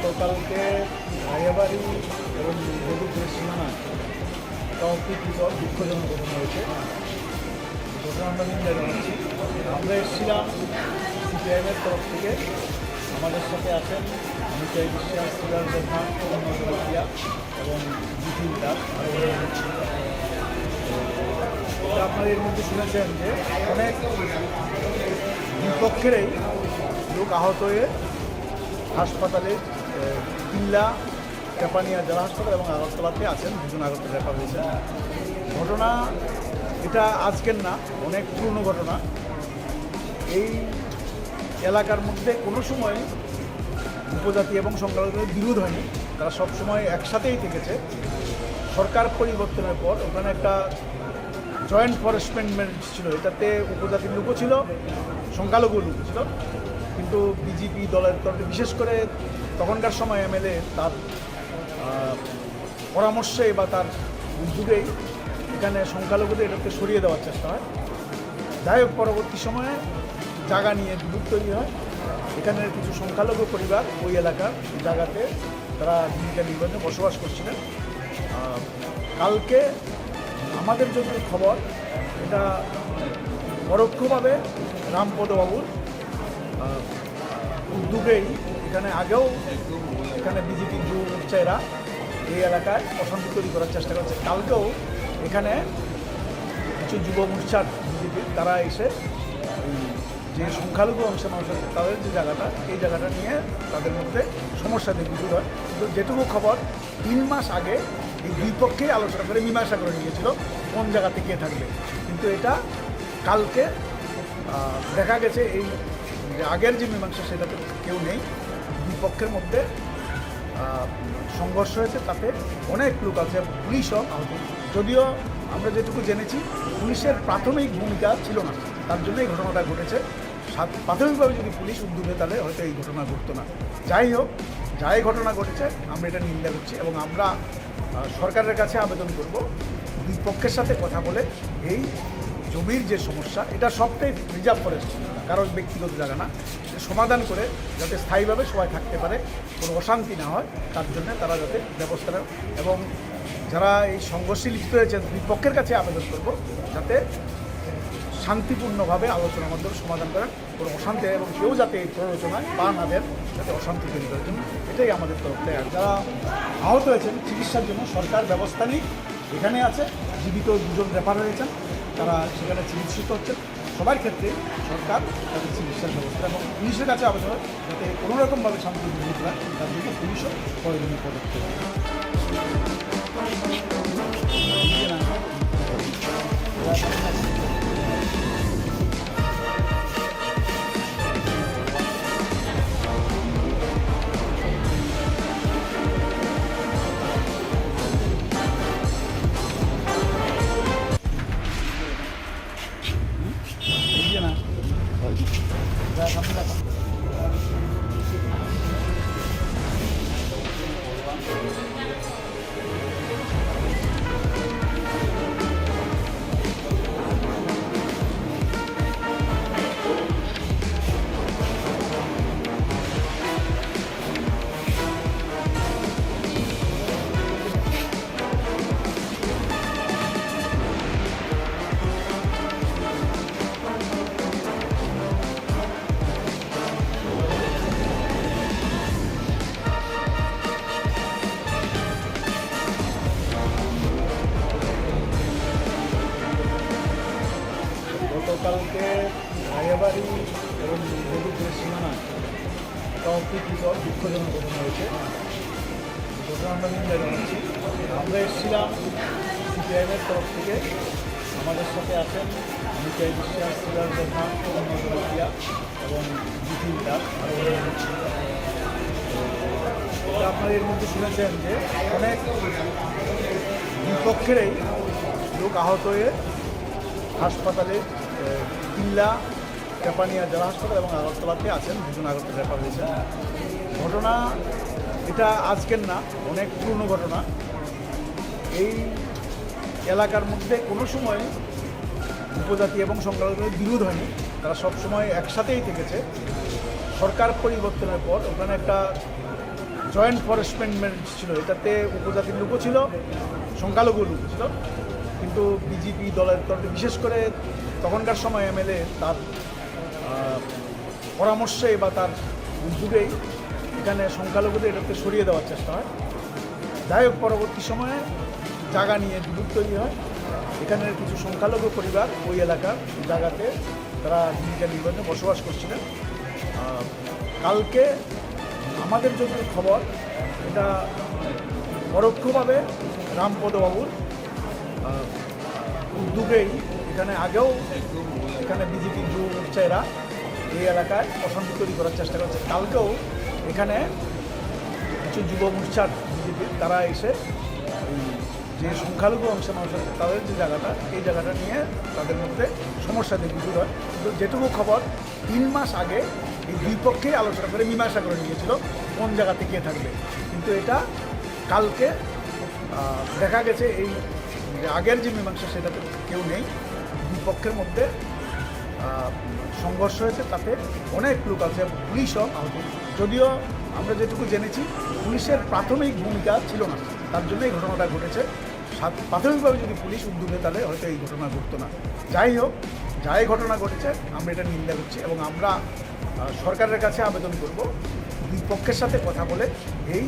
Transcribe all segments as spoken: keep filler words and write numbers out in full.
গতকালকে রায়াবাড়ি এবং মধুপুরের সীমানায় একটা অপ্রীতিকর, দুঃখজনক ঘটনা হয়েছে। ঘটনা আমরা নিন্দা জানাচ্ছি। আমরা এসেছিলাম সিপিআইএমের তরফ থেকে, আমাদের সাথে আছেন অমিতাভ বিশ্বাস, সুধার শর্মা, অরুণ জমাতিয়া এবং জিতেন দাস। এটা আপনারা এর মধ্যে শুনেছেন যে অনেক দুই পক্ষেরই লোক আহত হয়ে হাসপাতালে, এ, কিল্লা, তেপানিয়া জেলা হাসপাতাল এবং আগরতলাতে আছেন, দুজন আগরতলা রেফার হয়েছেন। ঘটনা এটা আজকের না, অনেক পুরনো ঘটনা। এই এলাকার মধ্যে কোনো সময় উপজাতি এবং সংখ্যালঘুদের বিরোধ হয়নি, তারা সবসময় একসাথেই থেকেছে। সরকার পরিবর্তনের পর ওখানে একটা জয়েন্ট ফরেস্ট ম্যানেজমেন্ট ছিল, এটাতে উপজাতির লোকও ছিল, সংখ্যালঘু লোকও ছিল, কিন্তু বিজেপি দলের তরফে, বিশেষ করে তখনকার সময় এমএলএ তার, আহ, পরামর্শে বা তার উদ্যোগেই এখানে সংখ্যালঘুদের এটাতে সরিয়ে দেওয়ার চেষ্টা হয়। যাই হোক, পরবর্তী সময়ে জায়গা নিয়ে বিভেদ তৈরি হয়। এখানে কিছু সংখ্যালঘু পরিবার ওই এলাকার জায়গাতে তারা জীবিকা নির্বাহে বসবাস করছিলেন। আহ, কালকে আমাদের যতদূর খবর, এটা পরোক্ষভাবে রামপদ বাবুর, আহ, উদ্যোগেই এখানে আগেও এখানে বিজেপির যুব মোর্চা এরা এই এলাকায় অশান্তি তৈরি করার চেষ্টা করছে। কালকেও এখানে কিছু যুব মোর্চার বিজেপির তারা এসে এই যে সংখ্যালঘু অংশের মানুষ আছে, তাদের যে জায়গাটা, এই জায়গাটা নিয়ে তাদের মধ্যে সমস্যা দেখতে শুরু হয়। কিন্তু যেটুকু খবর, তিন মাস আগে এই দুই পক্ষেই আলোচনা করে মীমাংসা করে নিয়েছিল কোন জায়গাতে কে থাকবে। কিন্তু এটা কালকে, আহ, দেখা গেছে এই যে আগের যে মীমাংসা, সেটাতে কেউ নেই। দুই পক্ষের মধ্যে, আহ, সংঘর্ষ হয়েছে, তাতে অনেক লোক আছে, পুলিশও আহত। যদিও আমরা যেটুকু জেনেছি, পুলিশের প্রাথমিক ভূমিকা ছিল না, তার জন্য এই ঘটনাটা ঘটেছে। সাত-, প্রাথমিকভাবে যদি পুলিশ উদ্যোগ নেয়, তাহলে হয়তো এই ঘটনা ঘটতো না। যাই হোক, যাই ঘটনা ঘটেছে, আমরা এটা নিন্দা করছি এবং আমরা, আহ, সরকারের কাছে আবেদন করব, দুই পক্ষের সাথে কথা বলে এই জমির যে সমস্যা, এটা সবটাই রিজার্ভ ফরেস্ট, কারোর ব্যক্তিগত জায়গা না, এটা সমাধান করে যাতে স্থায়ীভাবে সবাই থাকতে পারে, কোনো অশান্তি না হয়, তার জন্য তারা যাতে ব্যবস্থা নেন। এবং যারা এই সংঘর্ষে লিপ্ত হয়েছেন, দুই পক্ষের কাছে আবেদন করব, যাতে শান্তিপূর্ণভাবে আলোচনার মাধ্যমে সমাধান করেন, কোনো অশান্তি এবং কেউ যাতে এই প্ররোচনায় পা না দেন, যাতে অশান্তি তৈরি করার জন্য, এটাই আমাদের তরফ থেকে। আর যারা আহত হয়েছেন, চিকিৎসার জন্য সরকার ব্যবস্থা নিক, এখানে আছে, জীবিত দুজন রেফার হয়েছেন, তারা সেখানে চিকিৎসিত হচ্ছেন। সবার ক্ষেত্রে সরকার তাদের চিকিৎসার ব্যবস্থা এবং পুলিশের কাছে আবেদন হয়, যাতে কোনো রকমভাবে শান্তি বিঘ্নিত হয়, তার জন্য পুলিশও প্রয়োজনীয় পদক্ষেপ নেয়। গতকালকে রায়াবাড়ি এবং মধুপুরের সীমানায় একটা অপ্রীতিকর, দুঃখজনক ঘটনা হয়েছে। ঘটনা আমরা নিন্দা জানাচ্ছি। আমরা এসেছিলাম সিপিআইএমের তরফ থেকে, আমাদের সাথে আছেন নিতাই বিশ্বাস, সিরাজ দেবনাথ, পবন নজরুলিয়া এবং বিপিন দাস। আরও অনেক কিছু। তো আপনারা এর মধ্যে শুনেছেন যে অনেক দুই পক্ষেরই লোক আহত হয়ে হাসপাতালে, আহ, কিল্লা, জাপানিয়া জেলা হাসপাতাল এবং আগরতলাতে আছেন, দুজন আগরতলা রেফার হয়েছেন। ঘটনা এটা আজকের না, অনেক পুরনো ঘটনা। এই এলাকার মধ্যে কোনো সময় উপজাতি এবং সংখ্যালঘুদের বিরোধ হয়নি, তারা সব সময় একসাথেই থেকেছে। সরকার পরিবর্তনের পর ওখানে একটা জয়েন্ট ফরেস্ট ম্যানেজমেন্ট ছিল, এটাতে উপজাতির লোকও ছিল, সংখ্যালঘু লোকও ছিল, কিন্তু বিজেপি দলের তরফে, বিশেষ করে তখনকার সময় এমএলএ তার, আহ, পরামর্শে বা তার উদ্যোগেই এখানে সংখ্যালঘুদের এটাতে সরিয়ে দেওয়ার চেষ্টা হয়। যাই হোক, পরবর্তী সময়ে জায়গা নিয়ে বিরোধ তৈরি হয়। এখানের কিছু সংখ্যালঘু পরিবার ওই এলাকার জায়গাতে তারা জীবিকা নির্বাহে বসবাস করছিলেন। আহ, কালকে আমাদের যতদূর খবর, এটা পরোক্ষভাবে রামপদ বাবুর, আহ, উদ্যোগেই এখানে আগেও এখানে বিজেপি যুব মোর্চা এরা এই এলাকায় অশান্তি তৈরি করার চেষ্টা করছে। কালকেও এখানে কিছু যুব মোর্চার বিজেপির তারা এসে এই যে সংখ্যালঘু অংশের মানুষ আছে, তাদের যে জায়গাটা, এই জায়গাটা নিয়ে তাদের মধ্যে সমস্যা তৈরি হয়। কিন্তু যেটুকু খবর, তিন মাস আগে এই দুই পক্ষেই আলোচনা করে মীমাংসা করে নিয়েছিল কোন জায়গাতে কে থাকবে। কিন্তু এটা কালকে, আহ, দেখা গেছে এই যে আগের যে মীমাংসা, সেটাতে কেউ নেই। দুই পক্ষের মধ্যে, আহ, সংঘর্ষ হয়েছে, তাতে অনেক লোক আছে, পুলিশও আহত। যদিও আমরা যেটুকু জেনেছি, পুলিশের প্রাথমিক ভূমিকা ছিল না, তার জন্য এই ঘটনাটা ঘটেছে। সাত-, প্রাথমিকভাবে যদি পুলিশ উদ্যোগে, তাহলে হয়তো এই ঘটনা ঘটতো না। যাই হোক, যাই ঘটনা ঘটেছে, আমরা এটা নিন্দা করছি এবং আমরা, আহ, সরকারের কাছে আবেদন করব, দুই পক্ষের সাথে কথা বলে এই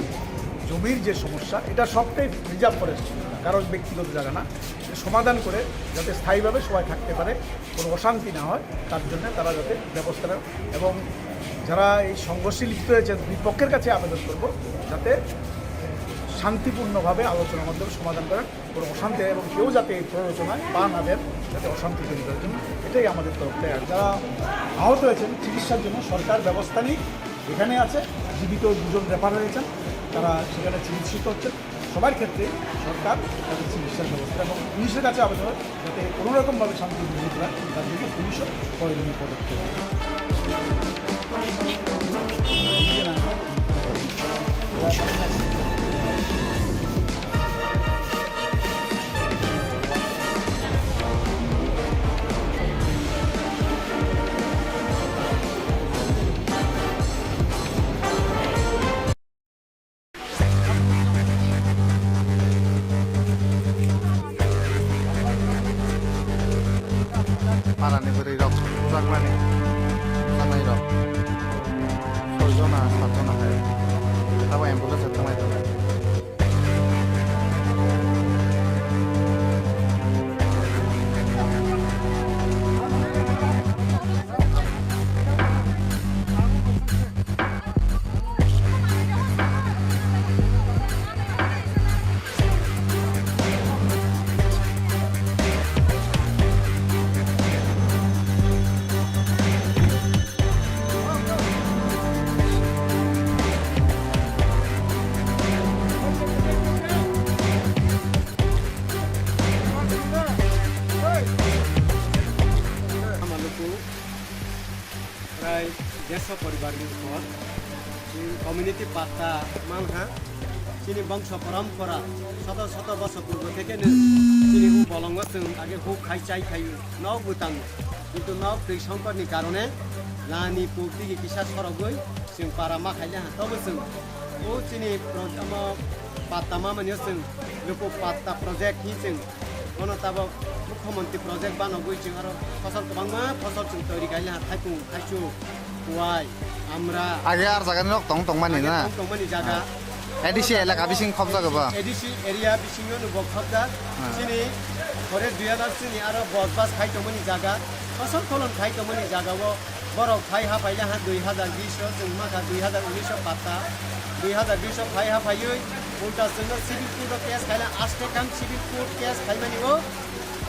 জমির যে সমস্যা, এটা সবটাই রিজার্ভ ফরেস্ট, কারোর ব্যক্তিগত জায়গা না, এটা সমাধান করে যাতে স্থায়ীভাবে সবাই থাকতে পারে, কোনো অশান্তি না হয়, তার জন্য তারা যাতে ব্যবস্থা নেন। এবং যারা এই সংঘর্ষে লিপ্ত হয়েছেন, দুই পক্ষের কাছে আবেদন করব, যাতে শান্তিপূর্ণভাবে আলোচনার মাধ্যমে সমাধান করেন। কোনো অশান্তি এবং কেউ যাতে এই প্ররোচনায় পা না দেন, যাতে অশান্তি তৈরি করার জন্য, এটাই আমাদের তরফ থেকে। আর যারা আহত হয়েছেন, চিকিৎসার জন্য সরকার ব্যবস্থা নিক, এখানে আছে, জীবিত দুজন রেফার হয়েছেন, তারা সেখানে চিকিৎসিত হচ্ছেন। সবার ক্ষেত্রে সরকার তাদের চিকিৎসার ব্যবস্থা এবং পুলিশের কাছে আবেদন হয়, যাতে কোনো রকমভাবে শান্তি বিঘ্নিত হয়, তার জন্য পুলিশও প্রয়োজনীয় পদক্ষেপ নেয়। Parani bwrwi rok bujakmani, bujaknai rok soi jona, sat jona hai, abo ambulance rok thangnairok. Prai deso poribar ni khobor. Chini community patta mankha. Chini bongso porompora soto soto bosor purbo theke no chini u bolongo chwng age huk khai chai khai nok bo tango. Kintu nok twi songkor ni karone lani puk digi kisa sorogwi chwng para ma khaile ha. Tobo chwng o chini pro-, omo patta ma mani o chwng luku patta project hi chwng Bono tabok Mukhyamantri project banogwi chwng aro phosol kwbangma phosol chwng toiri khaile ha, thaipung, thaichuk, kuwai, amra. Age ar jaga nok tong tongmani na? Tong tongmani jaga. A D C elaka bising khobjak ba? A D C area bisingo no bo khobjak. Ah. Chini forest dui hazar chini aro bos bas khai tongmani jaga, phosol pholon khai tongmani jaga o Borok phai ha phaile ha dui hazar bish o chwng ma kha dui hazar unis o patta, dui hazar bish o phai ha phaiwi ulta chwngno civil court o case khaile aste kam civil court case khaimani o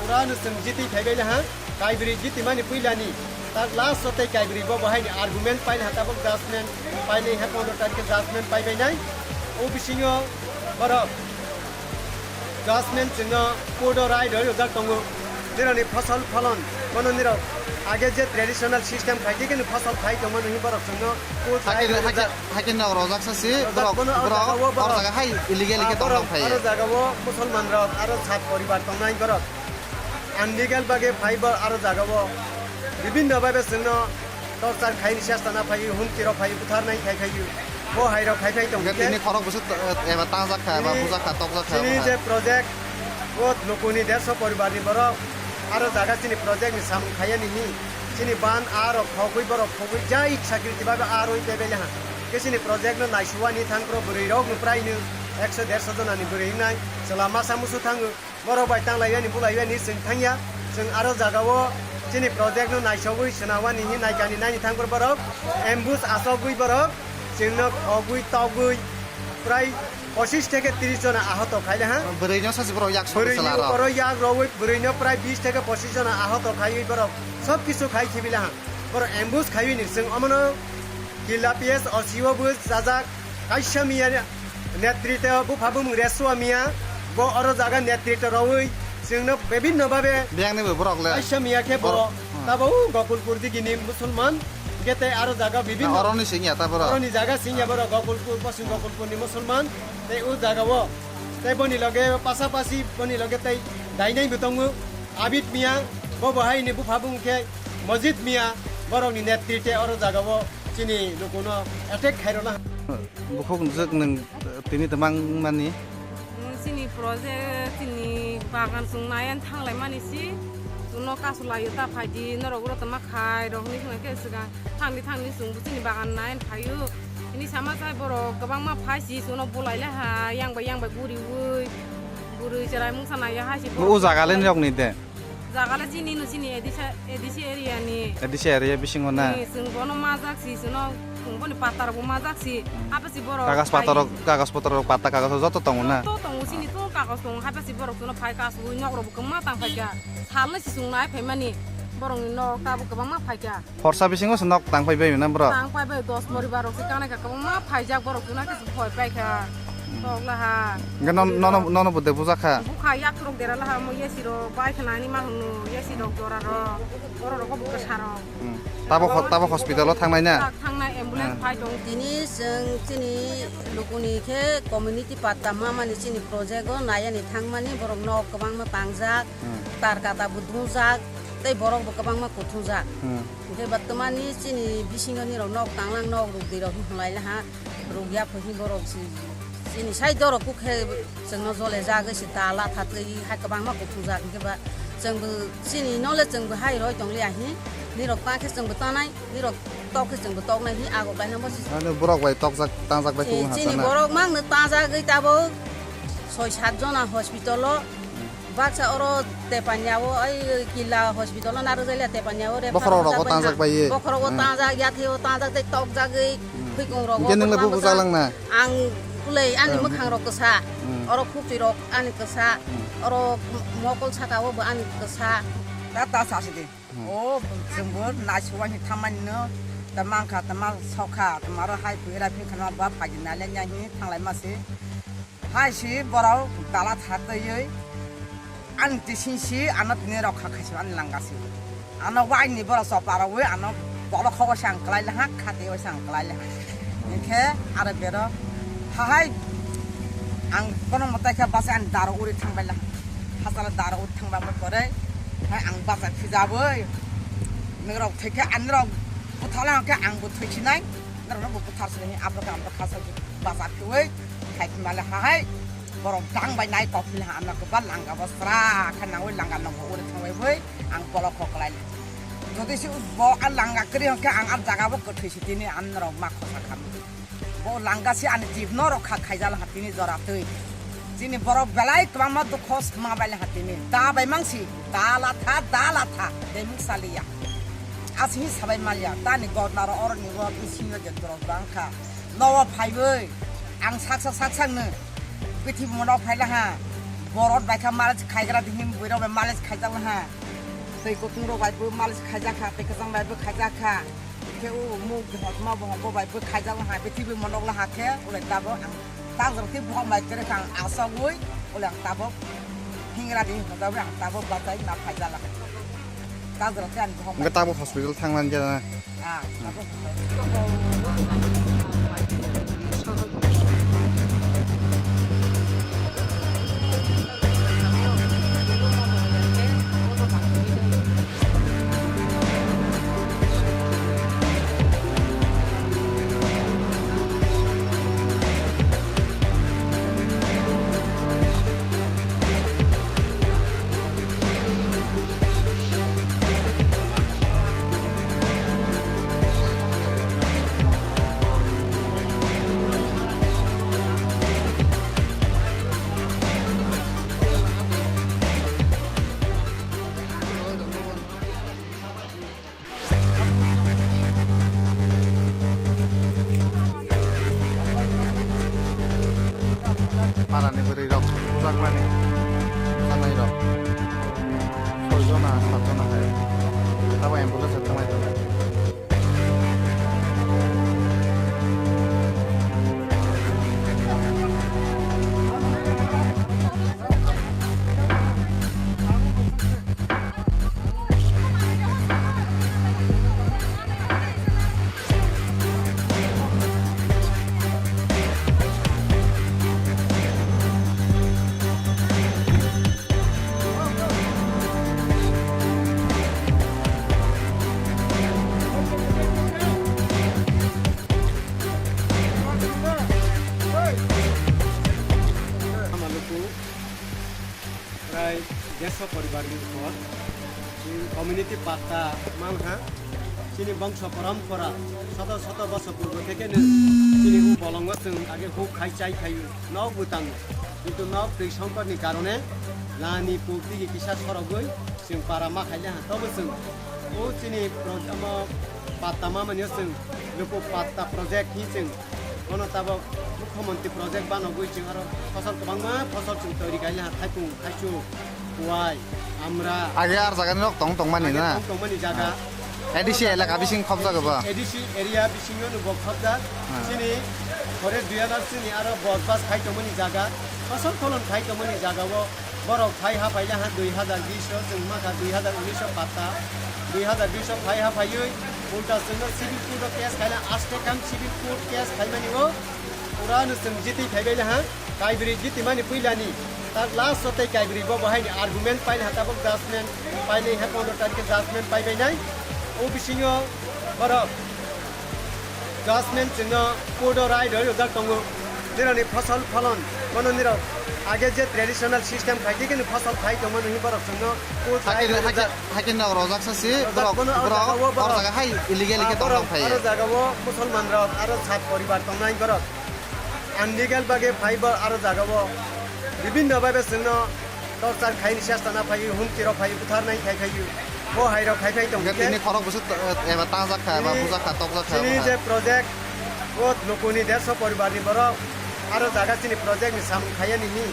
Pura no chwng jiti phaibai laha, kaibri jiti mani puilani. Tak last o tei kaibri bo bahai ni argument pai laha, tabuk judgment pai nai ha, pondro tarikh judgment pai bai nai. O bisingo borok judgment chwngno court o rai roi rijak tongo. Nirokni phosol pholon, bono nirok age je traditional system khai thik hwnwi phosol khai tongmani hwnwi borok chwngno court rai Hakhe, roi hakhe, rijak. Hakhe nok rojak sa si, Rojak borok, bono o borok, jaga o o borok. Jaga hai illegal Ah, khe borok, tongthok phai. Aro jaga o Musulman rok, aro jat poribar tongnai borok. Unlegal bagwi phai bo aro jaga o. Bibhinno bhabe chwngno torture khai ni chesta na phai, humki rok phai, butharnai khai phai. Bo hai rok khai phai tong Hingke khe. Tini khorok bwswk, eh, eba tangjak kha, eba Chini, bujak kha, tokjak kha, chini omo hai. Je project, o lukuni derso poribar ni borok, aro jaga chini project ni samung khaiya ni hi. Chini ban aro khogwi borok khogwi jai sakri tiba ba aro i tebele ha. Khe chini project no naisuwa ni thang pro bwrwi rok no prai no ekso derso jona ni bwrwi wngnai chwla masa musu thango. Borok bai tanglaiya ni bulaiya ni chwng thangya. Chwng aro jaga o chini project no naisogwi swnawani hi naikani naini thang pro borok ambush asogwi borok chwngno khogwi togwi prai pochish theke trish jona ahoto khaile ha. Bwrwi no sachi borok yak sogwi Bwrwi chwla ni rok. Borok yak rogwi bwrwi no prai bish theke pochish jona ahoto khaiwi borok sob kisu khai khibi le ha. Borok ambush khaiwi ni chwng omono Killa P S O C o bo sajak kaisa miya netrito bupha bumung resua miya bo oro jaga netrito rogwi chwngno bibhinno bhabe Biyang ni bo borok le. Kaisa miya khe bo Borok. Hmm. Tabo u Gokulpur digini Musulman, hingke tei aro jaga bibhinno. Na, oroni singya ta borok? Oroni jaga singya borok Gokulpur, Poschim Gokulpurni Musulman, tei o jaga o. Tei boni loge pasapasi boni loge tei dainai bo tongo, Abid Miya, bo bo hai ni bupha bung khe Mojit Miya, borok ni netrite oro jaga o chini lukuno attack khairona. Bukhuk nwng tini twmang mani. Chini project, chini bagan chwng naiyan thanglai mani si. Chwngno kasu laio ta phaidi, norok oro tongma khai, rok hinwi khwna khe swkang thangdi thangdi chwngbo chini bagan naiyan phaio. Hini sama chai borok kwbangma phai si, chwngno bulai le ha, yang bai yang bai guriwi, guri cherai mungsa naiya hai si. O borok jaga le nirok ni de? Jaga le chini no chini A D C, A D C area ni. A D C area bisingo na? Ni, chwng bono majak si, chwngno, chwng boni patta rok bo majak si. Hmm. Hapasi borok Kagas patta rok, phai kagas potor rok, patta kagas rok joto tongo na? Joto tongo, chini to kagas tongo, hapasi borok chwngno phai kasu, nok rok bo kwma tang phai kha. Sal ni si chwng nai phai mani, borok ni nok tabo kwbangma phai kha. Horsa bisingo se nok tang phai bai na borok? Tang phai bai, dos poribar rok se kanai kha, kwbangma phaijak borok chwngno khe se phoi pai kha. Tok laha. Hingke non-, nono, nono bo de bujak kha? Bukha yak rok dera laha mo yesi rok bai khna ni ma hwno yesi rok jora rok. Oro rok bo kwsa rok. Hmm. Tabo ho-, tabo hospital o thangnai na? Tak thangnai ambulance Hmm. phai tong. Tini chwng chini lukuni khe community patta ma mani chini project o nayani thangmani borok nok kwbangma tangjak, Hmm. tar kata bo dungjak, tei borok bo kwbangma kuthungjak. Hmm. Hingke ba twmani chini bisingo nirok nok tanglang nok ruk di rok hinlai laha. Rukya pho hi borok si, chini side o rok kuk khe chwngno jole jagwi si dala thatwi hai kwbangma kuthuk jak hwnkhe ba chwngbo chini nole chwngbo hai roi tong liya hi, nirok ta khe chwngbo tanai, nirok tok khe chwngbo toknai hi agok laina bo si. Ano borok bai tokjak, tangjak bai Chini, kubun chini hapjana. Borok mangno tangjagwi tabuk soi sat jona hospital o. Baksa oro Tepanya o, ai Killa hospital o narwk jai le Tepanya o refer Bokhorok rogo bai tangjak ha. Bai ye. Bokhorok o Hmm. Tangjak, yathai o tangjak tei tokjagwi Hmm. Khwikung rogo Hingke nung le bwkha bo bwsa. Bujak lang na? Ang ulei ani Hmm. Mwkhang rok kwsa. Hmm. Oro khukchwi rok ani kwsa. Hmm. Oro mokol saka o bo ani kwsa. Ta ta sa sidi. Hmm. O chwngbo naisugwani thamanino tama wngkha, tama sokha, tama aro hai phi era phi khana ba phagi nalenya hi thanglai ma se. Hai si borok dala thatwi ani tising si ano tini rok kha khaisi ani langa si. Ano waini borok chopa rogwi ano bolok hogo se ang kwlai laha, khati o se ang kwlai laha. Hingkhe aro bero hahai ang kono mwtai khe bachai ani daro uri thangbai laha. Hachalo daro uri thangbai pore hai ang bachai phijabwi nirok thwikhe anirok buthala hwnkhe angbo thwisinai, norokno bo butharsinai, aphuru khe ang bwkha sawi bacha phiwi khai thwimale hahai borok dang bai nai kok phila ano kwbal langa bo sra khe nangwi langa nogo uri thangbai bwi ang bolok kok lai. Jodi se bo a langa kwrwi hwnkhe ang a jaga bo kwthwi si tini ang norok ma khosa kha. Bo langa se ani jib norok kha khaijal ha tini jora twi. Chini borok belai kwbangma dukho ma bai ha tini. Da bai mang si, da la tha, da la tha, de mung saliya. Asing sabai maliya, tani gotna ro oro ni ro bisingo je dorok bang kha. Nowo phaiwi, ang saksa saksa no, bithi bumo no phai laha. Borok bai kha malis khaigra di him buirok bai malis khaijak ha. Tei kutung rok bai bo malis khaijak kha, tei kwchang bai bo khaijak kha. Khe o muk hotma bo hokbo bai bo khaijak ha, be twi bo monok la ha khe, ulai tabok ang tang jora tei bohok bai kwrwi kha ang asogwi, ulai ang tabok hingra di hojagwi ang tabok bachai ma khaijak la. Tang jora tei ang bohok bai. Hwnkhe tabok hospital thangmani khe na? Ah, tabok. Parani bwrwi rok bujakmani, bujaknai rok soi jona, sat jona hai. Abo ambulance rok thangmani. Prai derso poribar ni khor, chini community patta man ha, chini bongso porompora, soto soto bosor purbo theke no chini u bolongo chwng age huk khai chai khai nok bwtang, kintu nok twi songkor ni karone lani puk digi kisa sorogwi chwng para ma khaile ha, tobo chwng o chini pro-, omo patta ma mani o chwng luku patta project hi chwng Bono tabok Mukhyamantri project banogwi chwng aro phosol kwbangma phosol chwng toiri kaila ha, thaipung, thaichuk, kuwai, amra. Age ar jaga ni nok tong tongmani na? Tong tongmani jaga. A D C elaka bising khobjak ba? A D C area bisingo no bo khobjak. Hmm. Chini forest dui hajar chini aro bos bas khai tongmani jaga, phosol pholon khai tongmani jaga o. Borok phai ha phaile ha dui hazar bish o chwng ma kha dui hazar unis o patta, dui hazar bish o phai ha phaiwi ulta chwngno civil court o case khaina, aste kam civil court case khaimani o pura no chwng jiti phaibaile ha, kaibrwi jiti mani puilani, ta last o tei kaibrwi bo bo haini argument paile ha tabok judgment painai ha pondro tarikh o judgment paibainai, o bisingo borok Judgment chwngno court o rai roi rwjak tongo. Nirokni phosol pholon, bono nirok age je traditional system khai tei khe phosol khai tongmani hwnwi borok chwngno court rai roi rwjak. Haikhe nok rojak sa si, rojak borok, bono aro borok jaga o oro borok, jaga hai illegal khe ah, tong borok phai. Aro jaga o Musulman rok aro sat poribar tongnai borok. Unlegal bagwi phai bo aro jaga o bibhinno bhabe chwngno torchar khaini chesta na phaiwi, humki rok phaiwi, butharnai khai phaiwi, bo hai rok khai phai tong hwnkhe. Tini khorok bwswk, eh, eba tajak kha, eba bujak kha, tokjak kha, chini je project o lukuni derso poribar ni borok aro jaga chini project ni samung khaiya nini,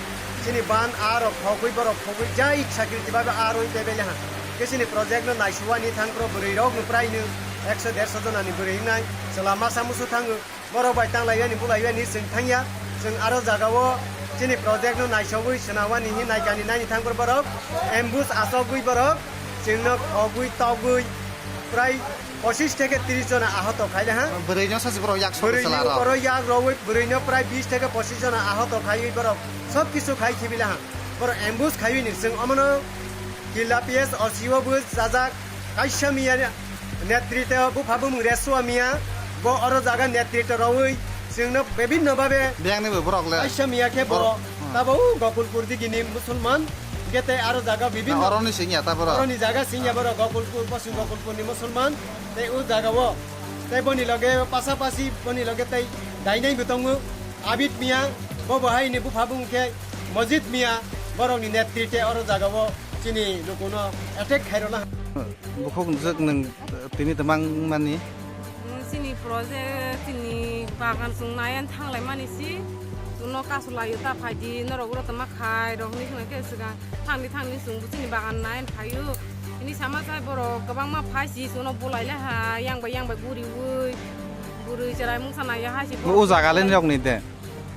chini ban a rok khogwi borok khogwi ja ichha kriti babe a roi tebele ha. Ke chini project no naisuwani thang pro bwrwi rok no prai no ekso derso jona ni bwrwi wngnai chwla masa musu thango. Borok bai tanglaiya ni bulaiyani chwng thangya, chwng aro jaga o chini project no naisogwi swnawani hin naikani naini thangkor borok ambush achogwi borok chwngno khogwi togwi prai pochis theke tris jona ahoto khaile ha. Bwrwi no sachi borok yak sogwi bwrwi chwla ni rok. Borok yak rogwi bwrwi no prai bis theke pochis jona ahoto khaiwi borok sob kisu khai thibila ha. Borok ambush khaiwi ni chwng omono Killa P S O C o bo sajak, kaisa miya netrito bupha bumung Resua miya, bo oro jaga netrito rawi chwngno bibhinno babe biyang ni bo borok le kaisa miya khe bo borok, hmm. Tabo o Gokulpur digini Musulman, hwnkhe tei aro jaga bibhinno. Na oroni singya ta borok? Oroni jaga singya borok Gokulpur, Poschim Gokulpur ni Musulman, tei o jaga o tei boni loge pasapasi boni loge tei dainai bo tongo Abid miya, bo bo hai ni bupha bumung khe Mojit miya, borok ni netrite oro jaga o chini lukuno attack khairokna. Bukhuk nwk nwng tini twmang mani. Nwng chini project, chini bagan chwng naiyan thanglaimani si. Chwngno kasu laio ta phaidi, norok uro tongma khai rok hinwi khwna khe swkang thangdi thangdi chwngbo chini bagan nai phaio. Hini sama sai borok kwbangma phai si chwngno bulai le ha, yang bai yang bai guriui, gurui cherai mungsa naiya hai si O borok jaga le bulai. Nirok ni de?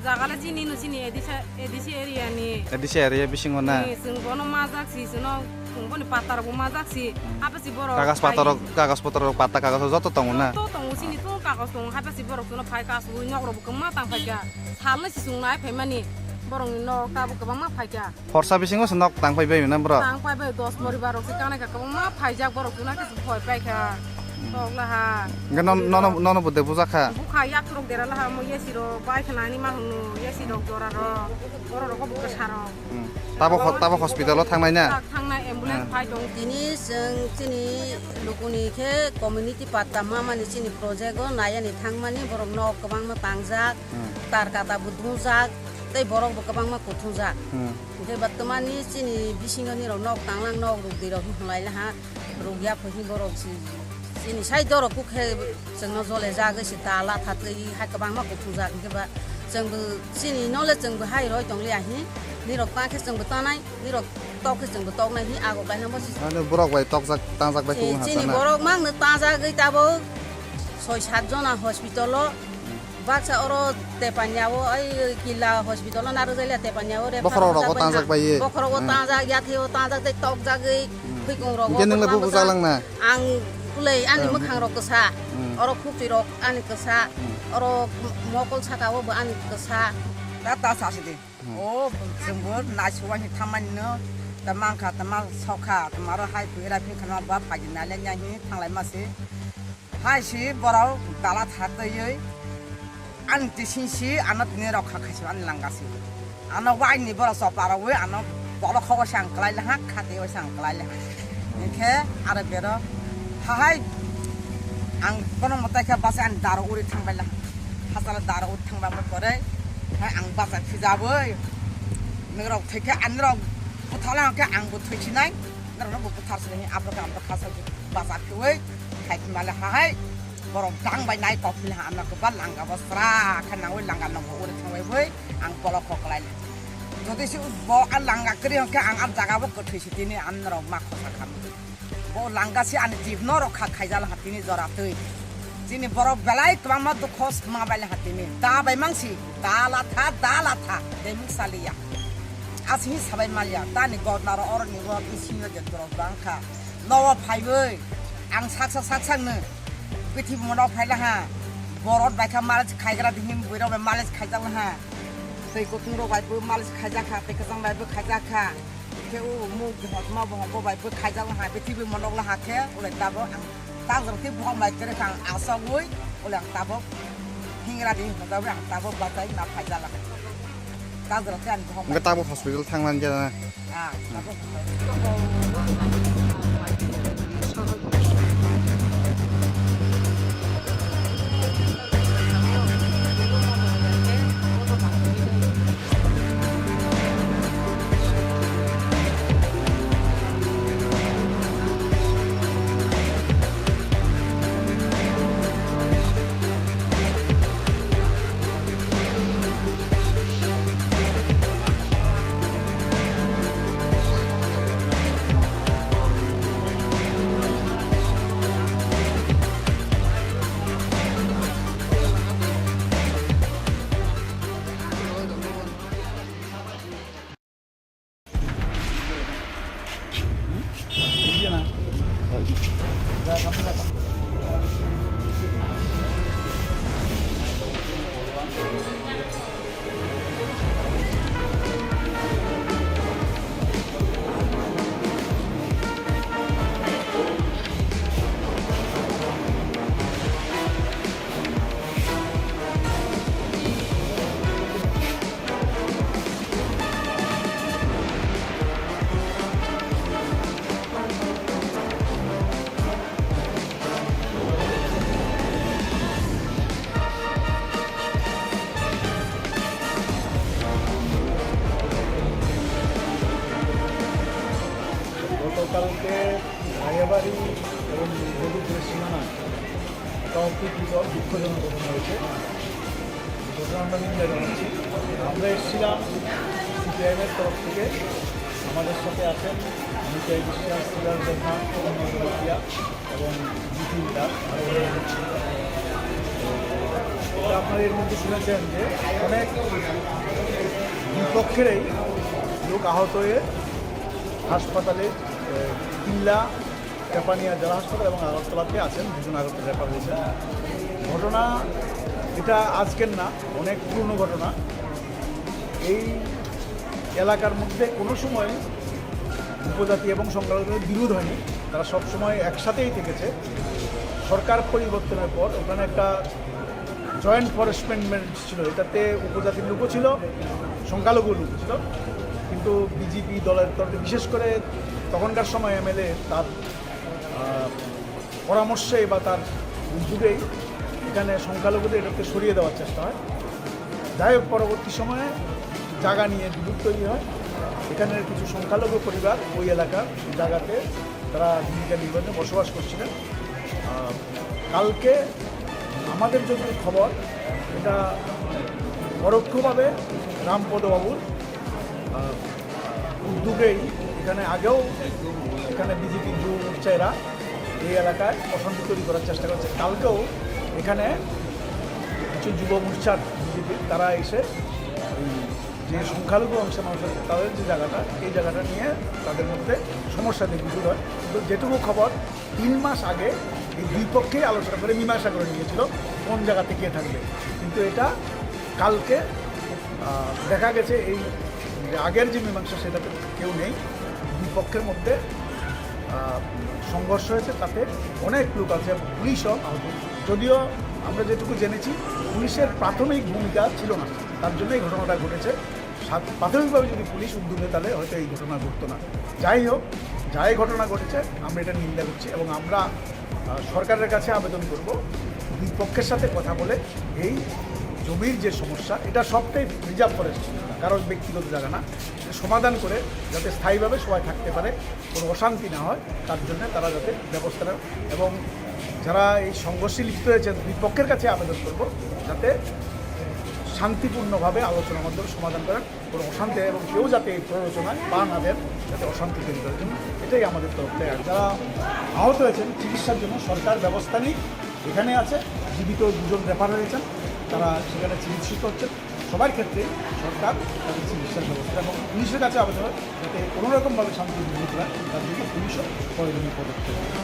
Jaga le chini no chini A D C, A D C area ni. A D C area bisingo na? Ni, chwng bono majak si chwngno, chwng boni patta rok bo majak si. Hmm. Hapasi borok Kagas patta rok, phai kagas potra rok, patta kagas rok joto tongo na? Joto tongo, chini tongo kagas tongo, hapasi borok chwngno phai kasu nok rok bo kwma tang phaikha. Salnwi si chwng nai phaimani, borokni nok tabuk kwbangma phaikha. Horsa bisingo se nok tang phai bai na borok? Tang phai bai, dos poribar rok se kanai kha, kwbangma phaijak borok, chwngno khe se phoi paikha. Tok laha. Hwnkhe non-, nono, nono bo de bujak kha? Bukha yak rok dera laha, omo A C rok bai khna ani ma hwno, A C rok jora rok, borok rok bo kwsa rok. Hmm. Tabo ho-, tabo hospital o thangnai na? Tak thangnai, ambulance Hmm. phai tong. Tini chwng chini lukuni khe community patta mamani chini project o nayani thangmani borok nok kwbangma tangjak. Hmm. Tar kata bo dungjak, tei borok bo kwbangma kuthungjak. Hmm. Hwnkhe ba twmani chini bisingo nirok nok tanglang nok rwk di rok hinlai laha, rwk ya pho hi borok si, chini side o rok khe chwngno jole jagwi se dala thatwi hai kwbangma kuthungjak, hwnkhe ba chwngbo chini nole chwngbo hai roi tong liya hi, nirok ta khe chwngbo tanai, nirok tok khe chwngbo toknai hi agok laina bo si. Ano borok bai tokjak, tangjak bai Chini, kubun chini hapjana. Borok mangno tangjagwi tabuk soi sat jona hospital o. Baksa oro Tepanya o, ai Killa hospital o narwk jai le Tepanya o refer Bokhorok rogo tangjak bai ye. Bokhorok o Hmm. tangjak, yathai o tangjak, tei tokjagwi Hmm. Hwikung rogo Hwnkhe nwng le bwkha bo bwsa. Bwsa lang na? Ang kulei ani Hmm. mwkhang rok kwsa. Hmm. Oro khukchwi rok ani kwsa. Hmm. Oro mokol saka o bo ani kwsa. Ta ta sa sidi. Hmm. O, chwngbo naisugwani thamanino, tama wngkha, tama sokha, tama aro hai phi era phi khana ba phaidi nai le nya hi thanglai ma se. Hai si borok dala tha twiwi, ani tising si ano tini rok kha khaisi ani langa si. Ano waini borok chopa rogwi ano bolok kho waisa ang kwlai le ha, khati waisa ang kwlai le ha. Hinkhe aro bero hahai ang kono mwtai khe bachai ani daro uri thangbai le ha. Hachalo daro uri thangbai pore hai ang bachai phijabwi. Nwrok thwikhe ani rok buthala khe ang bo thwisinai. Nwrok no bo buthar sinai abo khe ang bo khasa bacha phiwi khai thwimale hahai. Borok dang bai nai kok phila ano khe ba langa bo sra khe nangwi langa nogo uri thangbai bwi ang bolok kok lai. Jodi se bo a langa kwrwi hwnkhe ang a jaga bo kwthwi si tini ang norok ma khosa kha. Bo langa se ani jib norok kha khaijal ha tini jora twi. Chini borok belai kwbangma dukho ma bai ha tini. Da bai mang si, da la tha, da la tha, deming saliya. Asing sabai maliya, tani gotna ro oroni ro bisingo je dorok bang kha. Nowo phaiwi ang saksa saksa no bithi monok phaila ha. Borok bai kha malis khaigra dihim buirok bai malis khaijak ha. Tei kutung rok bai bo malis khaijak kha, tei kwchang bai bo khaijak kha. Khe o muk hotma bo bo bai bo khaijak ha, bithi bi monok la ha khe ulai tabo ang. Tang jang tei buhok mai kwrwi kha ang asogwi, ole ang tabok hingra di hingra tabok ang tabok bachai ma phai jala. Tang jang tei ang buhok mai. Hwnkhe tabok hospital thangmani jana. Ah, tabok. গতকালকে রায়াবাড়ি এবং মধুপুরের সীমানায় একটা অপ্রীতিকর দুঃখজনক ঘটনা হয়েছে। আমরা নিন্দা জানাচ্ছি। আমরা এসেছিলাম সিপিআইএম এর তরফ থেকে। আমাদের সাথে আছেন নিতাই বিশ্বাস, সিরাজ দেবনাথ, অরুণ জমাতিয়া এবং জিতিন দাস। আরও অনেক লোক ছিল। তো এটা আপনারা এর মধ্যে শুনেছেন যে অনেক দুই পক্ষেরই লোক আহত হয়ে হাসপাতালে, আহ, কিল্লা, জাপানিয়া জেলা হাসপাতাল এবং আগরতলাতে আছেন, দুজন আগরতলা রেফার হয়েছেন। ঘটনা এটা আজকের না, অনেক পুরনো ঘটনা। এই এলাকার মধ্যে কোনো সময় উপজাতি এবং সংখ্যালঘুদের বিরোধ হয়নি, তারা সবসময় একসাথেই থেকেছে। সরকার পরিবর্তনের পর ওখানে একটা জয়েন্ট ফরেস্ট ম্যানেজমেন্ট ছিল, এটাতে উপজাতির লোকও ছিল, সংখ্যালঘু লোকও ছিল। কিন্তু বিজেপি দলের তরফে, বিশেষ করে তখনকার সময় এমএলএ তার, আহ, পরামর্শে বা তার উদ্যোগেই এখানে সংখ্যালঘুদের এটাকে সরিয়ে দেওয়ার চেষ্টা হয়। যাই হোক, পরবর্তী সময়ে জায়গা নিয়ে বিরোধ তৈরি হয়। এখানের কিছু সংখ্যালঘু পরিবার ওই এলাকার জায়গাতে তারা জীবিকা নির্বাহে বসবাস করছিলেন। আহ, কালকে আমাদের যতদূর খবর, এটা পরোক্ষভাবে রামপদ বাবুর, আহ, উদ্যোগেই এখানে আগেও এখানে বিজেপির যুব মোর্চা এরা এই এলাকায় অশান্তি তৈরি করার চেষ্টা করেছে। কালকেও এখানে কিছু যুব মোর্চার বিজেপির তারা এসে এই যে সংখ্যালঘু অংশের মানুষ আছে, তাদের যে জায়গাটা, এই জায়গাটা নিয়ে তাদের মধ্যে সমস্যা দেখে শুরু হয়। তো যেটুকু খবর, তিন মাস আগে এই দুই পক্ষেই আলোচনা করে মীমাংসা করে নিয়েছিল কোন জায়গাতে কে থাকবে, কিন্তু এটা কালকে, আহ, দেখা গেছে এই যে আগের যে মীমাংসা, সেটাতে কেউ নেই। দুই পক্ষের মধ্যে, আহ, সংঘর্ষ হয়েছে, তাতে অনেক লোক আছে এবং পুলিশও আহত। যদিও আমরা যেটুকু জেনেছি, পুলিশের প্রাথমিক ভূমিকা ছিল না, তার জন্য এই ঘটনাটা ঘটেছে। সাত-, প্রাথমিকভাবে যদি পুলিশ উদ্যোগ নেয়, তাহলে হয়তো এই ঘটনা ঘটতো না। যাই হোক, যাই ঘটনা ঘটেছে, আমরা এটা নিন্দা করছি এবং আমরা, আহ, সরকারের কাছে আবেদন করব, দুই পক্ষের সাথে কথা বলে এই জমির যে সমস্যা, এটা সবটাই রিজার্ভ ফরেস্ট, কারোর ব্যক্তিগত জায়গা না, এটা সমাধান করে যাতে স্থায়ীভাবে সবাই থাকতে পারে, কোনো অশান্তি না হয়, তার জন্য তারা যাতে ব্যবস্থা নেন। এবং যারা এই সংঘর্ষে লিপ্ত হয়েছেন, দুই পক্ষের কাছে আবেদন করব, যাতে শান্তিপূর্ণভাবে আলোচনার মাধ্যমে সমাধান করেন, কোনো অশান্তি এবং কেউ যাতে এই প্ররোচনায় পা না দেন, যাতে অশান্তি তৈরি করার জন্য, এটাই আমাদের তরফ থেকে। আর যারা আহত হয়েছেন, চিকিৎসার জন্য সরকার ব্যবস্থা নিক। এখানে আছে, জীবিত দুজন রেফার হয়েছেন, তারা সেখানে চিকিৎসিত হচ্ছেন। সবার ক্ষেত্রে সরকার তাদের চিকিৎসার ব্যবস্থা এবং পুলিশের কাছে আবেদন হয়, যাতে কোনো রকমভাবে শান্তি বিঘ্নিত হয়, তার জন্য পুলিশও প্রয়োজনীয় পদক্ষেপ নেয়।